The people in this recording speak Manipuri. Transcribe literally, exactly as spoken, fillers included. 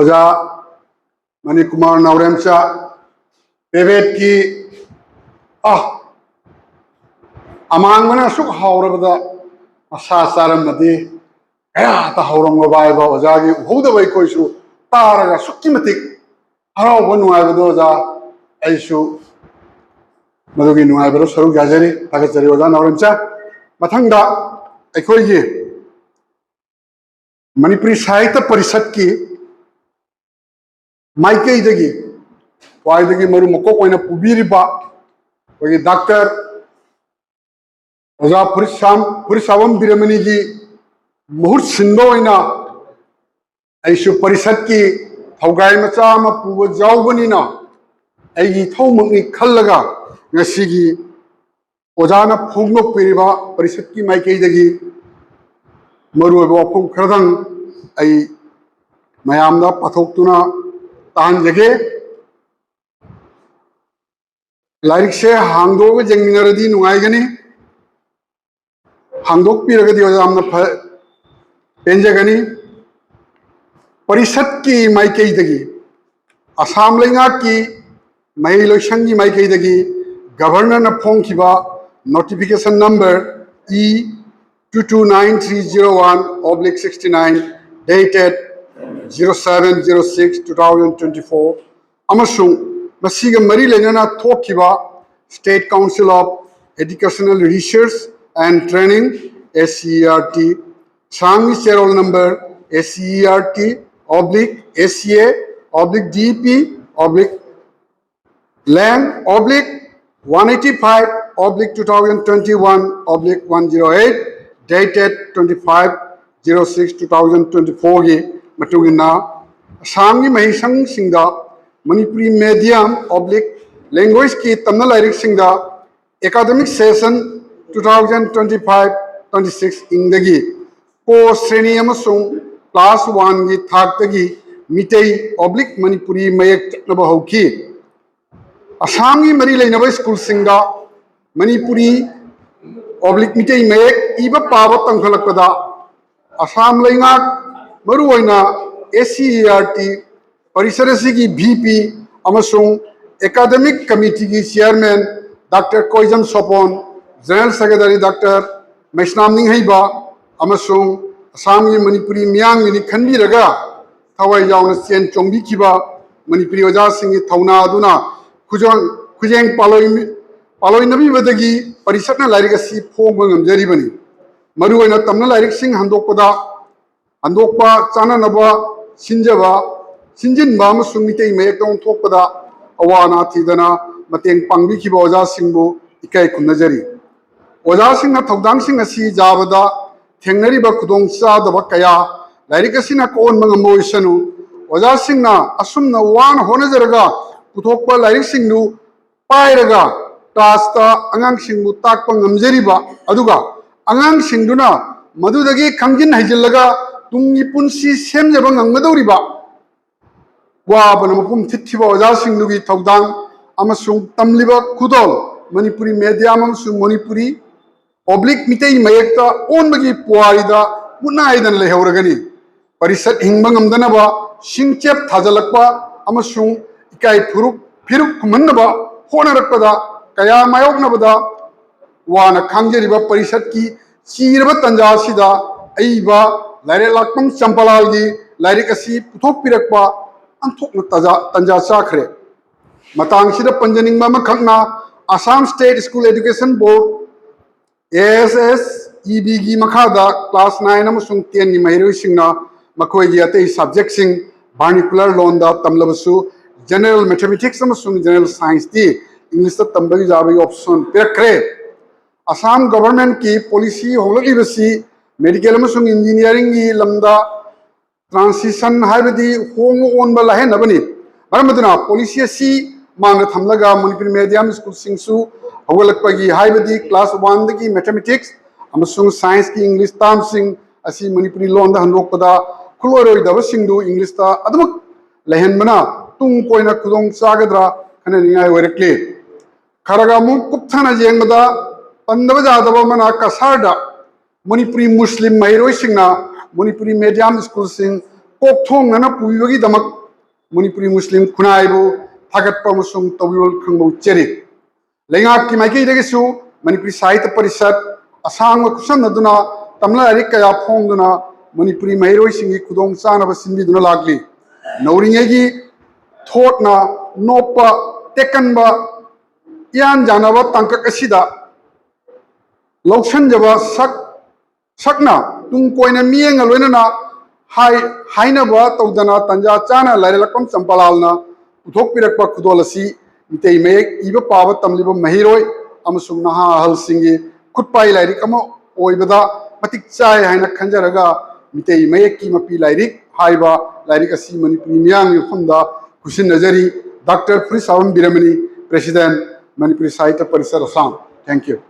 ꯑꯣꯖꯥ ꯃꯅꯤꯀꯨꯃꯥꯔ ꯅꯥꯎꯔꯦꯝꯆꯥ, ꯄꯦꯕꯦꯠꯀꯤ ꯑ ꯑꯃꯥꯡꯕꯅ ꯑꯁꯨꯛ ꯍꯥꯎꯔꯕꯗ ꯃꯁꯥ ꯆꯥꯔꯝꯃꯗꯤ ꯀꯌꯥ ꯇꯥꯍꯧꯔꯝꯂꯣꯕ ꯍꯥꯏꯕ ꯑꯣꯖꯥꯒꯤ ꯎꯍꯧꯗꯕ ꯑꯩꯈꯣꯏꯁꯨ ꯇꯥꯔꯒ ꯑꯁꯨꯛꯀꯤ ꯃꯇꯤꯛ ꯍꯔꯥꯎꯕ ꯅꯨꯡꯉꯥꯏꯕꯗꯣ ꯑꯣꯖꯥ, ꯑꯩꯁꯨ ꯃꯗꯨꯒꯤ ꯅꯨꯡꯉꯥꯏꯕꯗꯣ ꯁꯔꯨꯛ ꯌꯥꯖꯔꯤ꯫ ꯊꯥꯒꯠꯆꯔꯤ ꯑꯣꯖꯥ ꯅꯥꯎꯔꯦꯝꯆꯥ꯫ ꯃꯊꯪꯗ ꯑꯩꯈꯣꯏꯒꯤ ꯃꯅꯤꯄꯨꯔꯤ ꯁꯥꯍꯤꯇ꯭ꯌ ꯄꯔꯤꯁꯠꯀꯤ ꯃꯥꯏꯀꯩꯗꯒꯤ ꯈ꯭ꯋꯥꯏꯗꯒꯤ ꯃꯔꯨ ꯃꯀꯣꯛ ꯑꯣꯏꯅ ꯄꯨꯕꯤꯔꯤꯕ ꯑꯩꯈꯣꯏꯒꯤ ꯗꯥꯛꯇꯔ ꯑꯣꯖꯥ ꯐꯨꯔꯤꯠꯁꯥꯝ ꯐꯨꯔꯤꯠꯁꯥꯕꯝ ꯕꯤꯔꯃꯅꯤꯒꯤ ꯃꯍꯨꯠ ꯁꯤꯟꯕ ꯑꯣꯏꯅ ꯑꯩꯁꯨ ꯄꯔꯤꯁꯠꯀꯤ ꯊꯧꯒꯥꯏ ꯃꯆꯥ ꯑꯃ ꯄꯨꯕ ꯌꯥꯎꯕꯅꯤꯅ ꯑꯩꯒꯤ ꯏꯊꯧꯃꯛꯅꯤ ꯈꯜꯂꯒ ꯉꯁꯤꯒꯤ ꯑꯣꯖꯥꯅ ꯐꯣꯡꯗꯣꯛꯄꯤꯔꯤꯕ ꯄꯔꯤꯁꯠꯀꯤ ꯃꯥꯏꯀꯩꯗꯒꯤ ꯃꯔꯨꯑꯣꯏꯕ ꯋꯥꯐꯝ ꯈꯔꯗꯪ ꯑꯩ ꯃꯌꯥꯝꯗ ꯄꯥꯊꯣꯛꯇꯨꯅ ꯇꯥꯍꯟꯖꯒꯦ꯫ ꯂꯥꯏꯔꯤꯛꯁꯦ ꯍꯥꯡꯗꯣꯛꯑꯒ ꯌꯦꯡꯃꯤꯟꯅꯔꯗꯤ ꯅꯨꯡꯉꯥꯏꯒꯅꯤ, ꯍꯥꯡꯗꯣꯛꯄꯤꯔꯒꯗꯤ ꯑꯣꯖꯥ ꯌꯥꯝꯅ ꯐ- ꯄꯦꯟꯖꯒꯅꯤ꯫ ꯄꯔꯤꯁꯠꯀꯤ ꯃꯥꯏꯀꯩꯗꯒꯤ, ꯑꯁꯥꯝ ꯂꯩꯉꯥꯛꯀꯤ ꯃꯍꯩ ꯂꯣꯏꯁꯪꯒꯤ ꯃꯥꯏꯀꯩꯗꯒꯤ ꯒꯕꯔꯅꯔꯅ ꯐꯣꯡꯈꯤꯕ notification number E two two nine three zero one oblique sixty nine, dated zero seven zero six two thousand twenty four ꯑꯃꯁꯨꯡ ꯃꯁꯤꯒ ꯃꯔꯤ ꯂꯩꯅꯅ ꯊꯣꯛꯈꯤꯕ State Council of Educational Research and Training, S C E R T, ꯁꯥꯡꯒꯤ ꯆꯦꯔꯣꯜ number S C E R T oblique S C A oblique D P oblique land oblique one eighty five oblique two thousand twenty one oblique one zero eight, dated twenty five zero six two thousand twenty four ꯒꯤ ꯃꯇꯨꯡ ꯏꯟꯅ ꯑꯁꯥꯝꯒꯤ ꯃꯍꯩꯁꯪꯁꯤꯡꯗ ꯃꯅꯤꯄꯨꯔꯤ medium oblique language ꯀꯤ ꯇꯝꯅ ꯂꯥꯏꯔꯤꯛꯁꯤꯡꯗ academic session two thousand twenty five twenty six ꯏꯪꯗꯒꯤ ꯀꯣ ꯁ꯭ꯔꯦꯅꯤ ꯑꯃꯁꯨꯡ class one ꯒꯤ ꯊꯥꯛꯇꯒꯤ ꯃꯤꯇꯩ oblique ꯃꯅꯤꯄꯨꯔꯤ ꯃꯌꯦꯛ ꯆꯠꯅꯕ ꯍꯧꯈꯤ꯫ ꯑꯁꯥꯝꯒꯤ ꯃꯔꯤ ꯂꯩꯅꯕ ꯁ꯭ꯀꯨꯜꯁꯤꯡꯗ ꯃꯅꯤꯄꯨꯔꯤ oblique ꯃꯤꯇꯩ ꯃꯌꯦꯛ ꯏꯕ ꯄꯥꯕ ꯇꯝꯈꯠꯂꯛꯄꯗ ꯑꯁꯥꯝ ꯂꯩꯉꯥꯛ, ꯃꯔꯨꯑꯣꯏꯅ S C E R T parishad ꯑꯁꯤꯒꯤ ꯚꯤ ꯄꯤ ꯑꯃꯁꯨꯡ ꯑꯦꯀꯥꯗꯃꯤꯛ ꯀꯃꯤꯇꯤꯒꯤ chairman doctor Koijam Sopon, general secretary doctor Meisnam Ningheiba ꯑꯃꯁꯨꯡ ꯑꯁꯥꯝꯒꯤ ꯃꯅꯤꯄꯨꯔꯤ ꯃꯤꯌꯥꯝꯒꯤꯅꯤ ꯈꯟꯕꯤꯔꯒ ꯊꯋꯥꯏ ꯌꯥꯎꯅ ꯆꯦꯟ ꯆꯣꯡꯕꯤꯈꯤꯕ ꯃꯅꯤꯄꯨꯔꯤ ꯑꯣꯖꯥꯁꯤꯡꯒꯤ ꯊꯧꯅꯥ ꯑꯗꯨꯅ ꯈꯨꯖꯣꯟ-, ꯈꯨꯖꯦꯡ ꯄꯥꯂꯣꯏ-, ꯄꯥꯂꯣꯏꯅꯕꯤꯕꯗꯒꯤ ꯄꯔꯤꯁꯠꯅ ꯂꯥꯏꯔꯤꯛ ꯑꯁꯤ ꯐꯣꯡꯕ ꯉꯝꯖꯔꯤꯕꯅꯤ꯫ ꯃꯔꯨꯑꯣꯏꯅ ꯇꯝꯅ ꯂꯥꯏꯔꯤꯛꯁꯤꯡ ꯍꯟꯗꯣꯛꯄꯗ ꯍꯟꯗꯣꯛꯄ ꯆꯥꯅꯅꯕ ꯁꯤꯟꯖꯕ, ꯁꯤꯟꯖꯤꯟꯕ ꯑꯃꯁꯨꯡ ꯃꯤꯇꯩ ꯃꯌꯦꯛꯇ ꯑꯣꯟꯊꯣꯛꯄꯗ ꯑꯋꯥ ꯑꯅꯥ ꯊꯤꯗꯅ ꯃꯇꯦꯡ ꯄꯥꯡꯕꯤꯈꯤꯕ ꯑꯣꯖꯥꯁꯤꯡꯕꯨ ꯏꯀꯥꯏ ꯈꯨꯝꯅꯖꯔꯤ꯫ ꯑꯣꯖꯥꯁꯤꯡꯅ ꯊꯧꯗꯥꯡꯁꯤꯡ ꯑꯁꯤ ꯌꯥꯕꯗ ꯊꯦꯡꯅꯔꯤꯕ ꯈꯨꯗꯣꯡꯆꯥꯗꯕ ꯀꯌꯥ ꯂꯥꯏꯔꯤꯛ ꯑꯁꯤꯅ ꯀꯣꯛꯍꯟꯕ ꯉꯝꯕ ꯑꯣꯏꯁꯅꯨ꯫ ꯑꯣꯖꯥꯁꯤꯡꯅ ꯑꯁꯨꯝꯅ ꯋꯥꯅ ꯍꯣꯠꯅꯖꯔꯒ ꯄꯨꯊꯣꯛꯄ ꯂꯥꯏꯔꯤꯛꯁꯤꯡꯗꯨ ꯄꯥꯏꯔꯒ ꯀ꯭ꯂꯥꯁꯇ ꯑꯉꯥꯡꯁꯤꯡꯕꯨ ꯇꯥꯛꯄ ꯉꯝꯖꯔꯤꯕ, ꯑꯗꯨꯒ ꯑꯉꯥꯡꯁꯤꯡꯗꯨꯅ ꯃꯗꯨꯗꯒꯤ ꯈꯪꯖꯤꯟ ꯍꯩꯖꯤꯜꯂꯒ ꯇꯨꯡꯒꯤ ꯄꯨꯟꯁꯤ ꯁꯦꯝꯖꯕ ꯉꯝꯒꯗꯧꯔꯤꯕ, ꯋꯥꯕꯅ ꯃꯄꯨꯝ ꯊꯤꯠꯈꯤꯕ ꯑꯣꯖꯥꯁꯤꯡꯗꯨꯒꯤ ꯊꯧꯗꯥꯡ ꯑꯃꯁꯨꯡ ꯇꯝꯂꯤꯕ ꯈꯨꯗꯣꯜ, ꯃꯅꯤꯄꯨꯔꯤ ꯃꯦꯗꯤꯌꯝ ꯑꯃꯁꯨꯡ ꯃꯅꯤꯄꯨꯔꯤ ꯑꯣꯕ꯭ꯂꯤꯛ ꯃꯤꯇꯩ ꯃꯌꯦꯛꯇ ꯑꯣꯟꯕꯒꯤ ꯄꯨꯋꯥꯔꯤꯗ ꯃꯨꯠꯅꯥꯏꯗꯅ ꯂꯩꯍꯧꯔꯒꯅꯤ꯫ ꯄꯔꯤꯁꯠ ꯍꯤꯡꯕ ꯉꯝꯗꯅꯕ ꯁꯤꯡꯆꯦꯞ ꯊꯥꯖꯤꯜꯂꯛꯄ ꯑꯃꯁꯨꯡ ꯏꯀꯥꯏ ꯐꯨꯔꯨꯞ, ꯐꯤꯔꯨꯞ ꯈꯨꯝꯍꯟꯅꯕ ꯍꯣꯠꯅꯔꯛꯄꯗ ꯀꯌꯥ ꯃꯥꯌꯣꯛꯅꯕꯗ ꯋꯥꯅ ꯈꯥꯡꯖꯔꯤꯕ ꯄꯔꯤꯁꯠꯀꯤ ꯆꯤꯔꯕ ꯇꯟꯖꯥ ꯑꯁꯤꯗ ꯑꯏꯕ ꯂꯥꯏꯔꯦꯛ ꯂꯥꯛꯄꯝ ꯆꯝꯄꯂꯥꯜꯒꯤ ꯂꯥꯏꯔꯤꯛ ꯑꯁꯤ ꯄꯨꯊꯣꯛꯄꯤꯔꯛꯄ ꯑꯣꯟꯊꯣꯛꯅ ꯇꯟꯖꯥ, ꯇꯟꯖꯥ ꯆꯥꯈ꯭ꯔꯦ꯫ ꯃꯇꯥꯡꯁꯤꯗ ꯄꯟꯖꯅꯤꯡꯕ ꯑꯃꯈꯛꯅ, Assam state school education board, A S S E ꯕꯤꯒꯤ ꯃꯈꯥꯗ ꯀ꯭ꯂꯥꯁ ꯅꯥꯏꯟ ꯑꯃꯁꯨꯡ ꯇꯦꯟꯒꯤ ꯃꯍꯩꯔꯣꯏꯁꯤꯡꯅ ꯃꯈꯣꯏꯒꯤ ꯑꯇꯩ ꯁꯕꯖꯦꯛꯁꯤꯡ ꯚꯥꯔꯅꯤꯀꯨꯂꯔ ꯂꯣꯟꯗ ꯇꯝꯂꯕꯁꯨ, ꯖꯦꯅꯔꯦꯜ ꯃꯦꯊꯃꯦꯇꯤꯛꯁ ꯑꯃꯁꯨꯡ ꯖꯦꯅꯔꯦꯜ ꯁꯥꯏꯟꯁꯇꯤ ꯏꯪꯂꯤꯁꯇ ꯇꯝꯕꯒꯤ ꯌꯥꯕꯒꯤ ꯑꯣꯞꯁꯟ ꯄꯤꯔꯛꯈ꯭ꯔꯦ꯫ ꯑꯁꯥꯝ ꯒꯚꯔꯟꯃꯦꯟꯠꯀꯤ ꯄꯣꯂꯤꯁꯤ ꯍꯣꯡꯂꯛꯂꯤꯕꯁꯤ ꯃꯦꯗꯤꯀꯦꯜ ꯑꯃꯁꯨꯡ ꯏꯟꯖꯤꯅꯤꯌꯥꯔꯤꯡꯒꯤ ꯂꯝꯗ ꯇ꯭ꯔꯥꯟꯁꯤꯁꯟ, ꯍꯥꯏꯕꯗꯤ ꯍꯣꯡꯕ ꯑꯣꯟꯕ ꯂꯥꯏꯍꯟꯅꯕꯅꯤ꯫ ꯃꯔꯝ ꯑꯗꯨꯅ ꯄꯣꯂꯤꯁꯤ ꯑꯁꯤ ꯃꯥꯡꯗ ꯊꯝꯂꯒ ꯃꯅꯤꯄꯨꯔꯤ ꯃꯦꯗꯤꯌꯝ ꯁ꯭ꯀꯨꯜꯁꯤꯡꯁꯨ ꯍꯧꯒꯠꯂꯛꯄꯒꯤ, ꯍꯥꯏꯕꯗꯤ ꯀ꯭ꯂꯥꯁ ꯋꯥꯟꯗꯒꯤ ꯃꯦꯊꯃꯦꯇꯤꯛꯁ ꯑꯃꯁꯨꯡ ꯁꯥꯏꯟꯁꯀꯤ ꯏꯪꯂꯤꯁ ꯇꯥꯝꯁꯤꯡ ꯑꯁꯤ ꯃꯅꯤꯄꯨꯔꯤ ꯂꯣꯟꯗ ꯍꯟꯗꯣꯛꯄꯗ ꯈꯨꯠꯂꯣꯏꯔꯣꯏꯗꯕꯁꯤꯡꯗꯨ ꯏꯪꯂꯤꯁꯇ ꯑꯗꯨꯃꯛ ꯂꯩꯍꯟꯕꯅ ꯇꯨꯡ ꯀꯣꯏꯅ ꯈꯨꯗꯣꯡ ꯆꯥꯒꯗ꯭ꯔꯥ ꯈꯟꯅꯅꯤꯡꯉꯥꯏ ꯑꯣꯏꯔꯛꯂꯤ꯫ ꯈꯔꯒ ꯑꯃꯨꯛ ꯀꯨꯞꯊꯅ ꯌꯦꯡꯕꯗ, ꯄꯟꯗꯕ ꯌꯥꯗꯕ ꯑꯃꯅ ꯀꯁꯥꯔꯗ ꯃꯅꯤꯄꯨꯔꯤ ꯃꯨꯁꯂꯤꯝ ꯃꯍꯩꯔꯣꯏꯁꯤꯡꯅ ꯃꯅꯤꯄꯨꯔꯤ ꯃꯦꯗꯤꯌꯝ ꯁ꯭ꯀꯨꯜꯁꯤꯡ ꯀꯣꯛ ꯊꯣꯡꯅꯅ ꯄꯨꯕꯤꯕꯒꯤꯗꯃꯛ ꯃꯅꯤꯄꯨꯔꯤ ꯃꯨꯁꯂꯤꯝ ꯈꯨꯟꯅꯥꯏꯕꯨ ꯊꯥꯒꯠꯄ ꯑꯃꯁꯨꯡ ꯇꯧꯕꯤꯔꯣꯜ ꯈꯪꯕ ꯎꯠꯆꯔꯤ꯫ ꯂꯩꯉꯥꯛꯀꯤ ꯃꯥꯏꯀꯩꯗꯒꯤꯁꯨ ꯃꯅꯤꯄꯨꯔꯤ ꯁꯥꯍꯤꯇ꯭ꯌ ꯄꯔꯤꯁꯠ, ꯑꯁꯥꯡꯕ ꯈꯨꯠꯁꯝꯅꯗꯨꯅ ꯇꯝꯂ ꯂꯥꯏꯔꯤꯛ ꯀꯌꯥ ꯐꯣꯡꯗꯨꯅ ꯃꯅꯤꯄꯨꯔꯤ ꯃꯍꯩꯔꯣꯏꯁꯤꯡꯒꯤ ꯈꯨꯗꯣꯡ ꯆꯥꯅꯕ ꯁꯤꯟꯕꯤꯗꯨꯅ ꯂꯥꯛꯂꯤ꯫ ꯅꯧꯔꯤꯉꯩꯒꯤ ꯊꯣꯠꯅ ꯅꯣꯞꯄ ꯇꯦꯛꯀꯟꯕ ꯏꯌꯥꯟ ꯌꯥꯅꯕ ꯇꯥꯡꯀꯛ ꯑꯁꯤꯗ ꯂꯧꯁꯟꯖꯕ ꯁꯛ ꯁꯛꯅ ꯇꯨꯡ ꯀꯣꯏꯅ ꯃꯤꯠꯌꯦꯡꯒ ꯂꯣꯏꯅꯅ ꯍꯥꯏ ꯍꯥꯏꯅꯕ ꯇꯧꯗꯅ ꯇꯟꯖꯥ ꯆꯥꯅ ꯂꯥꯏꯔꯦꯜꯂꯛꯄꯝ ꯆꯝꯄꯥꯂꯥꯜꯅ ꯄꯨꯊꯣꯛꯄꯤꯔꯛꯄ ꯈꯨꯗꯣꯜ ꯑꯁꯤ ꯃꯤꯇꯩ ꯃꯌꯦꯛ ꯏꯕ ꯄꯥꯕ ꯇꯝꯂꯤꯕ ꯃꯍꯩꯔꯣꯏ ꯑꯃꯁꯨꯡ ꯅꯍꯥ ꯑꯍꯜꯁꯤꯡꯒꯤ ꯈꯨꯠꯄꯥꯏ ꯂꯥꯏꯔꯤꯛ ꯑꯃ ꯑꯣꯏꯕꯗ ꯃꯇꯤꯛ ꯆꯥꯏ ꯍꯥꯏꯅ ꯈꯟꯖꯔꯒ ꯃꯤꯇꯩ ꯃꯌꯦꯛꯀꯤ ꯃꯄꯤ ꯂꯥꯏꯔꯤꯛ ꯍꯥꯏꯕ ꯂꯥꯏꯔꯤꯛ ꯑꯁꯤ ꯃꯅꯤꯄꯨꯔꯤ ꯃꯤꯌꯥꯝꯒꯤ ꯃꯐꯝꯗ ꯈꯨꯠꯁꯤꯟꯅꯖꯔꯤ꯫ Doctor Phuritshabam Biramani, President, Manipuri Sahitya Parishad, Assam. Thank you.